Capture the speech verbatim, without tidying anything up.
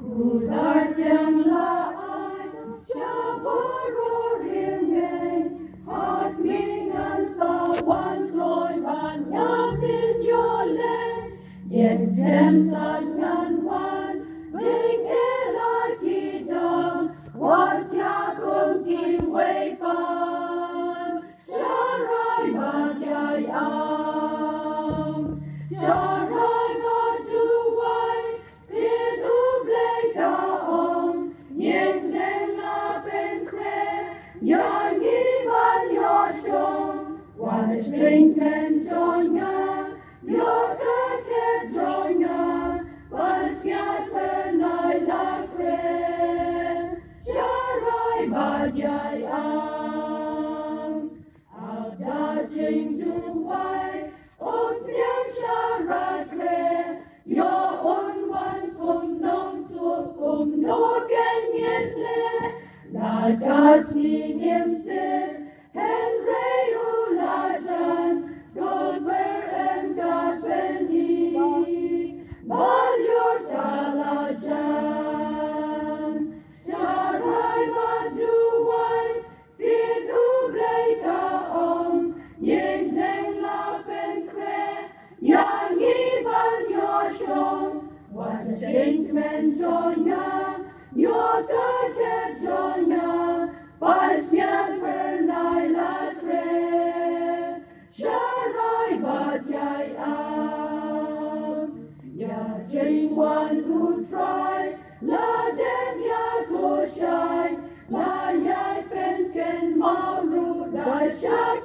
Kular tiang la ai sha baroh rymmen, hak mi ngan sa wan kloi ban ïa phin ïoh leh. Ïeng skhem tad ngan wan jingïaleh ki dang, wat ïa kum kiwei pat. Sharai bad ïai am, sharai bad duwai. Tin U Blei ka ong, ïeng deng la pynkhreh ïa ngi ban ïoh shong. Wat shynrang kmen jong nga, ïoh ka khet jong nga, ban sngap phyrnai la khreh. Sharai bad ïai am. Ap da jingduwai, Umphniang Shara Khreh, ïoh un wan kum nongtuh, kumno kein ngin leh. La ka sngi ngim tip, hynrei u la jan, kumno em ka pyni, baroh ka la jan. Sharai bad duwai, Tin U Blei ka ong, ïeng deng la pynkhreh ïa ngi ban ïoh shong. Wat shynrang kmen jong nga, ïoh ka khet jong nga, ban sngap phyrnai la khreh. Sharai bad ïai am, ïa jingwan U Trai la dep ïathuh shai. La ïai pynkynmaw ruh da shak